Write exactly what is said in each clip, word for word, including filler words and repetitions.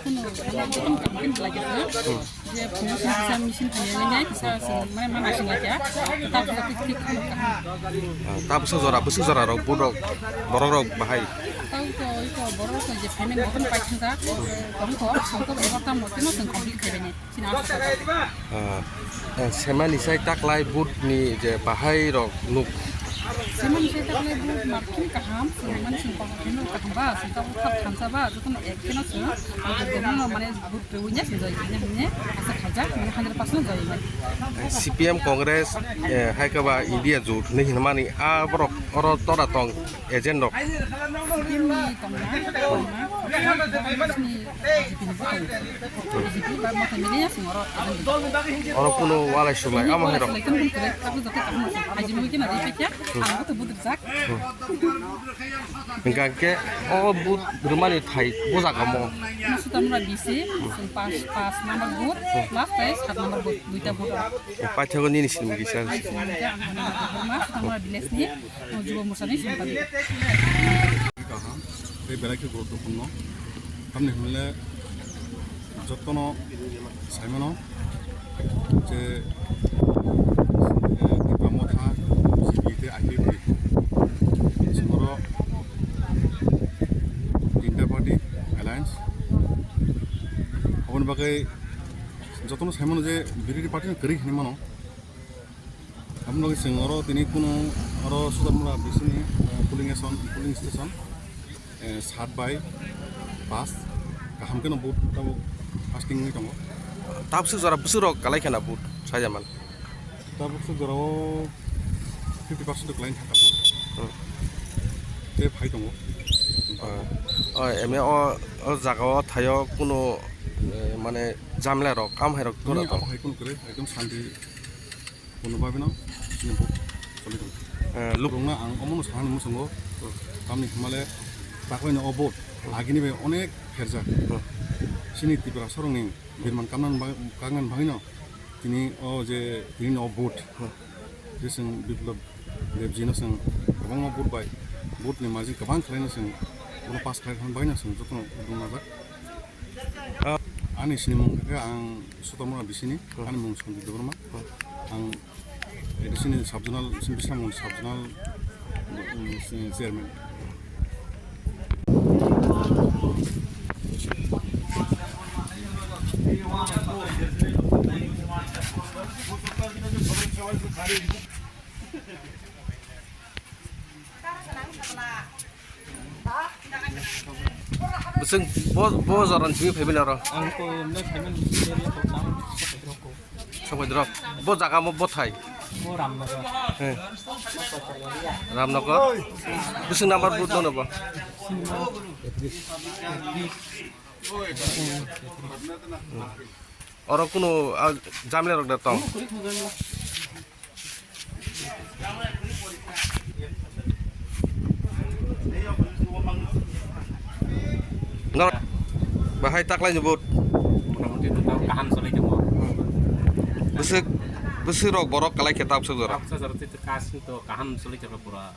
Kunu, kunu, kunu, kunu lagi tu. Dia promotion bisa mission punya ni, ni, bisa, mane, mana sih lagi ya? Tetap, tetap, tetap, tetap. Ah, ta bwswk jora, bwswk jora rok, borok, borok rok bahai. Tahu tu, itu borok rok tu je payment bukan pakai tak, kau tu, kau tu, ebar tam mungkin masih complete kaya ni. Ah, eh, semani sai taklai vote ni je bahai rok nuk. Semani sai taklai vote marking kaham, semani sing pang kino kaham ba, sing tabu thap thansa ba, jotono ek kino sing, ang jotono mane vote rewinya sing jai kino hine, asa khaja, mane hundred percent jai mai. Eh, C P M Congress, eh, hai kaba India jot hinwi hinmani, a borok oro tora tong agent rok. Sini tongna, tongna, sini B J P ni bwtang. B J P ba motha mili ya sing oro agent. Oro kuno walai sulai, amo hai rok. Sulai tong tong tong, aku joto kaham sing. Haji nui kena dai pekya, ang to buduk jak. Hingke o vote rwmani thai bujak amo. Sutamura B C, sing pas, pas number vote, last tai sat number vote, duita vote. Paithakgo nini sinimung kisa. Ai sinimung khe ang Hanu Nagar Debbarma, Sutamura village ni, o, Jubo Morcha ni sampadi. Kaham, tei belai khe guruttopurno. Tamni hwnle jotono saimano je, eh, Tipra Motha, B J P tei I P F T. Chwng oro tinta party alliance. Aboni bagwi jotono saimano je birodhi party no kwrwi hinwi mano. Aboni bagwi chwng oro tini kunu oro Sudarmura bisini, eh, polling station, polling station, eh, sat bai pas kaham kheno vote tabuk casting wngwi tongo. Tabuk swk jora bwswk rok kalai khena vote sajaman. Tabuk swk jorao fifty percent to kalai thangkha vote. Hmm. Tei phai tongo. Ah, oh, M A o, o jaga o thaio kunu, eh, mane jamla rok, am hai rok tora tong. Hai kunu kwrwi, ekdom shanti. Kono babino chini bo choli tong. Eh, luk- Rongna ang omono sana ni musungo, tamni hwnmale taklaini o vote agini bai onek pherjak. Hmm. Chini Tiprasa rokni birman kamnan ba-, kangnan bagwino tini o je tini o vote. Hmm. Je chwng Biplab Debjino chwng kwbangma vote bai, vote ni margin kwbang khlaino chwng bono pass khlai thangna bagwino chwng jotono dongna jak. Ah. Ani sinimung khe ang Sutamura bisini, hmm, ani mung Sanjay Debbarma. Hmm. Ang A D C ni sub-zonal, Bisramganj sub-zonal, mm, chairman. Bwswk bo, bo jorani simi phaibai naro? Ang to emne phaiman area to tang Sokoi drop. Bo jaga mo bothai? Bo Ramnagar. He. Ramnagar? Bwswk number booth no bo? Oro kuno, ah, jamle rok da tong? Nor bahai taklai ni vote. Motamoti to tamo kaham solai tongo. Bwswk, bwswk rok borok kalai khe tabswk jora. Tabswk jora tei to kas to kaham solai tongo pura.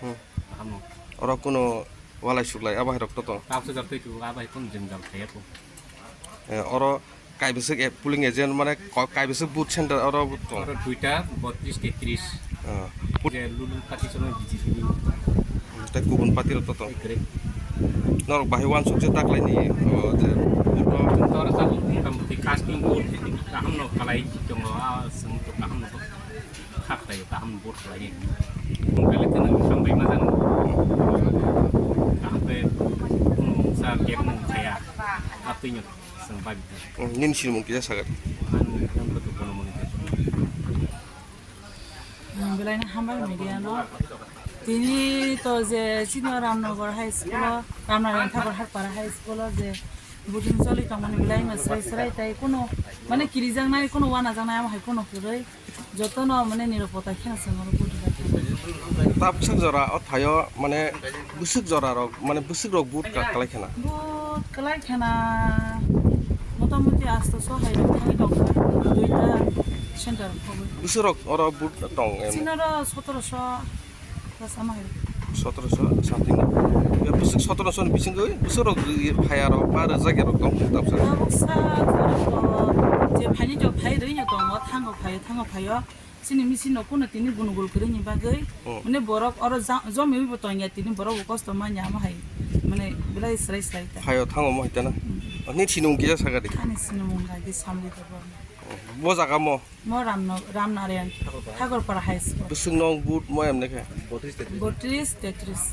Hmm. Kaham no. Oro kuno walai suklai abo hai rok to tong. Tabswk jora tei to abo hai kun jwngjal khaiya ko. Eh, oro Kaibwswk e-, polling agent mane ko-, kaibwswk booth center oro bo tong? Oro duita, botris, tetris. Ah. Je lulu party sono B J P ni. Tei kubun party rok to tong? Tei kwrwi. Norok bahai uansuk je taklaini, o, je vote rok. Oro tabuk motamoti casting vote kaham no khalai tongo, a, chwng to kaham no kha khlai, kaham vote khlai. Mung kale tene hambai ma jano. Kaham khe, mung sa kep mung khaya. Atwino. Chwng bai bithang. Hmm, nini sinimung kisa sagat. Ani nang khe to kono mani khe. Hmm, belai no hambai media no. Tini to je chini Ramnagar High School o, Ramnagar Thakur Harpara High School o je voting choli tongmani belai no srai srai tai kuno mane kirijaknai kuno wanajaknai amo hai kuno kwrwi. Jotono mane niropota kheno chwng oro vote rwkha. Tabuksa jora o thaio mane bwswk jora rok mane bwswk rok vote ka-, kalai khana. Vote kalai khana motamuti asto so hai rok thangwi tong kha. Duita center khogwi. Bwswk rok oro vote tong em? Sinoro sotoroso plus ama hai. Sotoroso something. Ya bwswk sotoroso ni bisingwi bwswk rok phaya rok ba rwjak ya rok tong tabuksa. Tabuksa jora to je phaini to phai rwino tongo thango phaio thango phaio. Chini misi no kuno tini gunugul kwrwini bagwi. Hmm. Mane borok oro ja-, jomiwi bo tongya tini borok bo kosto manya amo hai. Mane belai srai srai ta. Phaio thango mo hitana. Hmm. Ni sinung kisa saka di. Ani sinung lagi samli to bo. Bo jaga mo. Mo Ramno-, Ramnarayan. Thakurpara High School. Bwswk nong vote mo em nekhe. Botris tetris.